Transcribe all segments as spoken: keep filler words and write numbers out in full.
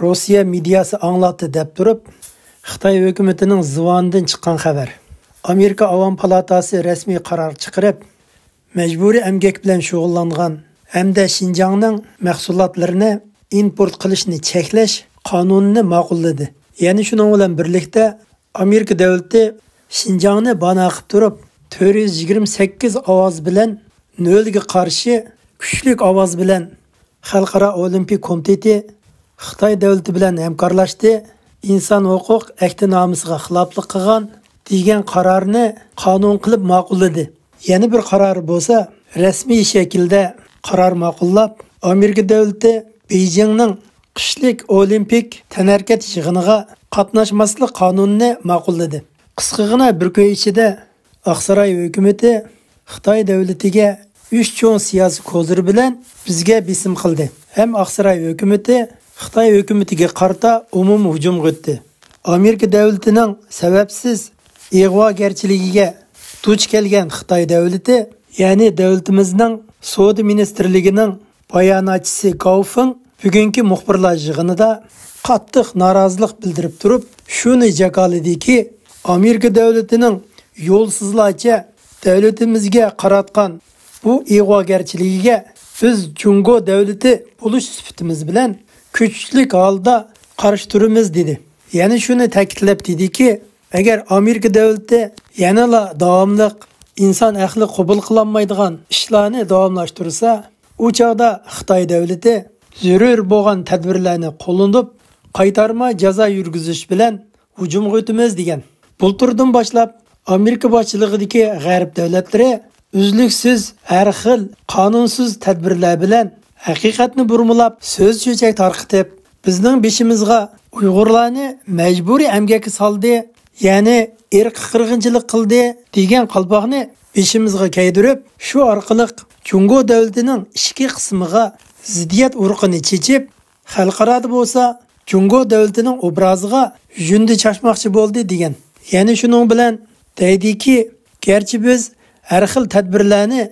روسىيە مېدىياسى ئاڭلاتتى دەپ تۇرۇپ، خىتاي ھۆكۈمىتىنىڭ زۇۋانىدىن چىققان خەۋەر. ئامېرىكا ئاۋام پالاتاسى رەسمىي قارار چىقىرىپ، مەجبۇرىي ئەمگەك بىلەن شۇغۇللانغان ھەمدە شىنجاڭنىڭ مەھسۇلاتلىرىنى ئىمپورت قىلىشنى چەكلەش قانۇنىنى ماقۇللىدى. يەنە شۇنىڭ بىلەن بىرلىكتە، ئامېرىكا دۆلىتى شىنجاڭنى بانە قىلىپ تۇرۇپ، تۆت يۈز يىگىرمە سەككىز ئاۋاز بىلەن نۆلگە قارشى كۈچلۈك ئاۋاز بىلەن خەلقئارا ئولىمپىك كومىتېتى خىتاي دۆلىتى بىلەن ھەمكارلاشتى، ئىنسان ھوقۇق ئەھدىنامىسىغا خىلاپلىق قىلغان دېگەن قارارنى قانۇن قىلىپ ماقۇللىدى. يەنە بىر قارار بولسا رەسمىي شەكىلدە قارار ماقۇللاپ، ئامېرىكا دۆلىتى بېيجىڭنىڭ قىشلىق ئولىمپىك تەنھەرىكەت يىغىنىغا قاتناشماسلىق قانۇنىنى ماقۇللىدى. قىسقىغىنا بىر كۈن ئىچىدە ئاقساراي ھۆكۈمىتى خىتاي دۆلىتىگە ئۈچ چوڭ سىياسىي كوزىر بىلەن بىزگە بېسىم قىلدى ھەم ئاقساراي ھۆكۈمىتى خىتاي ھۆكۈمىتىگە قارىتا ئومۇمىي ھۇجۇمغا ئۆتتى. ئامېرىكا دۆلىتىنىڭ سەۋەبسىز ئىغۋاگەرچىلىكىگە دۇچ كەلگەن خىتاي دۆلىتى، يەنى دۆلىتىمىزنىڭ سودا مىنىستىرلىكىنىڭ باياناتچىسى گاۋ فېڭ بۈگۈنكى مۇخبىرلار يىغىنىدا قاتتىق نارازىلىق بىلدۈرۈپ تۇرۇپ، شۇنى جاكارلىدىكى، ئامېرىكا دۆلىتىنىڭ يولسىزلارچە دۆلىتىمىزگە قاراتقان بۇ ئىغۋاگەرچىلىكىگە بىز جۇڭگو دۆلىتى بولۇش سۈپىتىمىز بىلەن كۈچلۈك ھالدا قارشى تۇرىمىز، دېدى. يەنە شۇنى تەكىتلەپ دېدىكى، ئەگەر ئامېرىكا دۆلىتى يەنىلا داۋاملىق ئىنسان ئەقلى قوبۇل قىلالمايدىغان ئىشلارنى داۋاملاشتۇرسا، ئۇ چاغدا خىتاي دۆلىتى زۆرۈر بولغان تەدبىرلەرنى قوللىنىپ، قايتارما جازا يۈرگۈزۈش بىلەن ھۇجۇمغا ئۆتىمىز، دېگەن. بۇلتۇردىن باشلاپ ئامېرىكا باشچىلىقىدىكى غەرب دۆلەتلىرى ئۈزلۈكسىز ھەر خىل قانۇنسىز تەدبىرلەر بىلەن ھەقىقەتنى بۇرمىلاپ، سۆز چۆچەك تارقىتىپ، بىزنىڭ بېشىمىزغا ئۇيغۇرلارنى مەجبۇرىي ئەمگەككە سالدى، يەنى ئىرقىي قىرغىنچىلىق قىلدى دېگەن قالپاقنى بېشىمىزغا كىيدۈرۈپ، شۇ ئارقىلىق جۇڭگو دۆلىتىنىڭ ئىچكى قىسمىغا زىددىيەت ئۇرۇقىنى چېچىپ، خەلقئارادا بولسا جۇڭگو دۆلىتىنىڭ ئوبرازىغا ژۇندى چاچماقچى بولدى، دېگەن. يەنە شۇنىڭ بىلەن دەيدىكى، گەرچە بىز ھەر خىل تەدبىرلەرنى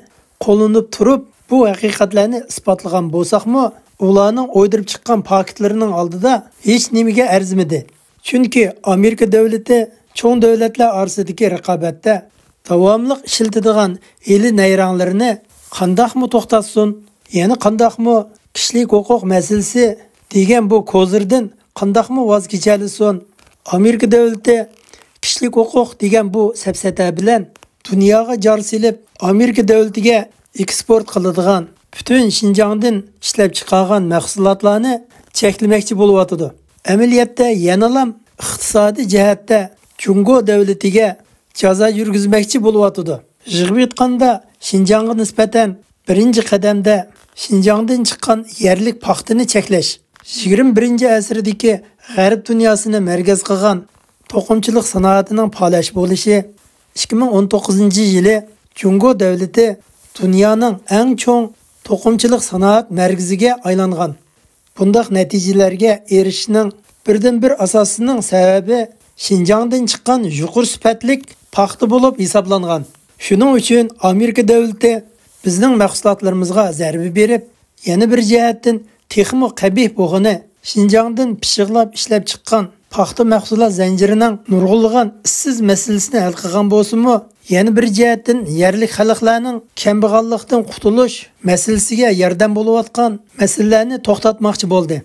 قوللىنىپ تۇرۇپ، بۇ ھەقىقەتلەرنى ئىسپاتلىغان بولساقمۇ، ئۇلارنىڭ ئويدۇرۇپ چىققان پاكىتلىرىنىڭ ئالدىدا ھېچ نېمىگە ئەرزىمىدى. چۈنكى ئامېرىكا دۆلىتى چوڭ دۆلەتلەر ئارىسىدىكى رىقابەتتە داۋاملىق ئىشلىتىدىغان ھىيلە نەيرەڭلىرىنى قانداقمۇ توختاتسۇن، يەنە قانداقمۇ كىشىلىك ھوقۇق مەسىلىسى دېگەن بۇ كوزىردىن قانداقمۇ ۋاز كېچەلىسۇن؟ ئامېرىكا دۆلىتى كىشىلىك ھوقۇق دېگەن بۇ سەپسەتە بىلەن دۇنياغا جار سېلىپ، ئامېرىكا دۆلىتىگە ئېكسپورت قىلىدىغان پۈتۈن شىنجاڭدىن ئىشلەپچىقارغان مەھسۇلاتلارنى چەكلىمەكچى بولۇۋاتىدۇ. ئەمەلىيەتتە يەنىلا ئىقتىسادىي جەھەتتە جۇڭگو دۆلىتىگە جازا يۈرگۈزمەكچى بولۇۋاتىدۇ. يىغىپ ئېيتقاندا، شىنجاڭغا نىسبەتەن بىرىنچى قەدەمدە شىنجاڭدىن چىققان يەرلىك پاختىنى چەكلەش، يىگىرمە بىرىنچى ئەسىردىكى غەرب دۇنياسىنى مەركەز قىلغان توقۇمىچىلىق سانائىتىنىڭ پالەچ بولۇشى، ئىككى مىڭ ئون توققۇزىنچى يىلى جۇڭگو دۆلىتى دۇنيانىڭ ئەڭ چوڭ توقۇمىچىلىق سانائەت مەركىزىگە ئايلانغان. بۇنداق نەتىجىلەرگە ئېرىشىشنىڭ بىردىنبىر ئاساسىنىڭ سەۋەبى شىنجاڭدىن چىققان يۇقىرى سۈپەتلىك پاختا بولۇپ ھېسابلانغان. شۇنىڭ ئۈچۈن ئامېرىكا دۆلىتى بىزنىڭ مەھسۇلاتلىرىمىزغا زەربە بېرىپ، يەنە بىر جەھەتتىن تېخىمۇ قەبىھ بولغىنى، شىنجاڭدىن پىششىقلاپ ئىشلەپچىققان پاختا مەھسۇلات زەنجىرىنىڭ نۇرغۇنلىغان ئىشسىز مەسىلىسىنى ھەل قىلغان بولسىمۇ، يەنە بىر جەھەتتىن يەرلىك خەلقلەرنىڭ كەمبەغاللىقتىن قۇتۇلۇش مەسىلىسىگە ياردەم بولۇۋاتقان مەسىلىلەرنى توختاتماقچى بولدى.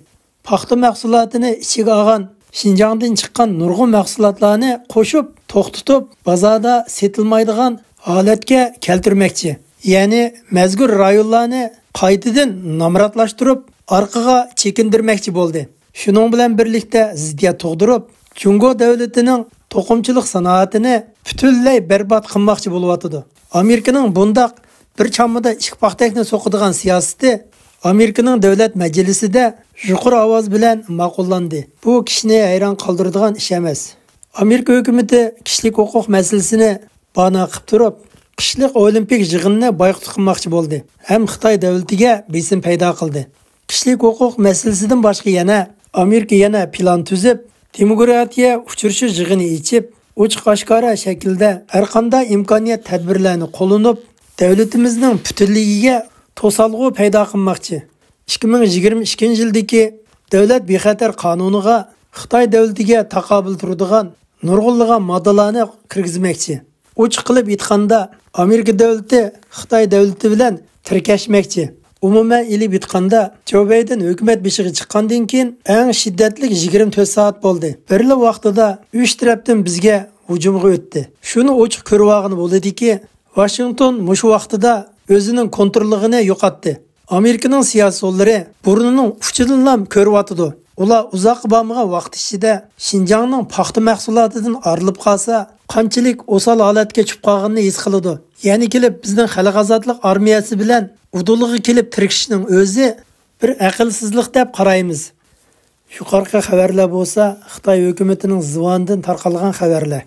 پاختا مەھسۇلاتىنى ئىچىگە ئالغان شىنجاڭدىن چىققان نۇرغۇن مەھسۇلاتلارنى قوشۇپ، توختىتىپ، بازاردا سېتىلمايدىغان ھالەتكە كەلتۈرمەكچى. يەنى مەزكۇر رايونلارنى قايتىدىن نامراتلاشتۇرۇپ، ئارقىغا چېكىندۈرمەكچى بولدى. شۇنىڭ بىلەن بىرلىكتە زىددىيەت تۇغدۇرۇپ، جۇڭگو دۆلىتىنىڭ توقۇمىچىلىق سانائىتىنى پۈتۈنلەي بەربات قىلماقچى بولۇۋاتىدۇ. ئامېرىكىنىڭ بۇنداق بىر چاممىدا ئىككى پاختەكنى سوقىدىغان سىياسىتى ئامېرىكىنىڭ دۆلەت مەجلىسىدە يۇقىرى ئاۋاز بىلەن ماقۇللاندى. بۇ كىشىنى ھەيران قالدۇرىدىغان ئىش ئەمەس. ئامېرىكا ھۆكۈمىتى كىشىلىك ھوقۇق مەسىلىسىنى بانا قىلىپ تۇرۇپ، قىشلىق ئولىمپىك يىغىنىنى بايقۇت قىلماقچى بولدى ھەم خىتاي دۆلىتىگە بېسىم پەيدا قىلدى. كىشىلىك ھوقۇق مەسىلىسىدىن باشقا يەنە ئامېرىكا يەنە پىلان تۈزۈپ، دېموكراتىيە ئۇچرىشىش يىغىنى ئېچىپ، ئوچۇق ئاشكارا شەكىلدە ھەرقانداق ئىمكانىيەت تەدبىرلەرنى قوللىنىپ، دۆلىتىمىزنىڭ پۈتۈنلۈكىگە توسالغۇ پەيدا قىلماقچى. ئىككى مىڭ يىگىرمە ئىككىنچى يىلدىكى دۆلەت بىخەتەر قانۇنىغا خىتاي دۆلىتىگە تاقابىل تۇرىدىغان نۇرغۇنلىغان ماددىلارنى كىرگۈزمەكچى. ئوچۇق قىلىپ ئېيتقاندا، ئامېرىكا دۆلىتى خىتاي دۆلىتى بىلەن تىركەشمەكچى. ئومۇمەن ئېلىپ ئېيتقاندا، جو بايدېن ھۆكۈمەت بېشىغا چىققاندىن كېيىن ئەڭ شىددەتلىك يىگىرمە تۆت سائەت بولدى. بىرلا ۋاقتىدا ئۈچ تەرەپتىن بىزگە ھۇجۇمغا ئۆتتى. شۇنى ئوچۇق كۆرۈۋالغىلى بولىدۇكى، ۋاشىنگتون مۇشۇ ۋاقتىدا ئۆزىنىڭ كونتروللۇقىنى يوقاتتى. ئامېرىكىنىڭ سىياسىيونلىرى بۇرنىنىڭ ئۇچىدىنلا كۆرۈۋاتىدۇ. ئۇلار ئۇزاققا بارمىغان ۋاقىت ئىچىدە شىنجاڭنىڭ پاختا مەھسۇلاتىدىن ئايرىلىپ قالسا، قانچىلىك ئوسال ھالەتكە چۈشۈپ قالغىنىنى ھېس قىلىدۇ. يەنە كېلىپ بىزنىڭ خەلق ئازادلىق ئارمىيەسى بىلەن ئۇدۇلغا كېلىپ تىركىشىشنىڭ ئۆزى بىر ئەقىلسىزلىق دەپ قارايمىز. يۇقىرىقى خەۋەرلەر بولسا خىتاي ھۆكۈمىتىنىڭ زۇۋانىدىن تارقالغان خەۋەرلەر.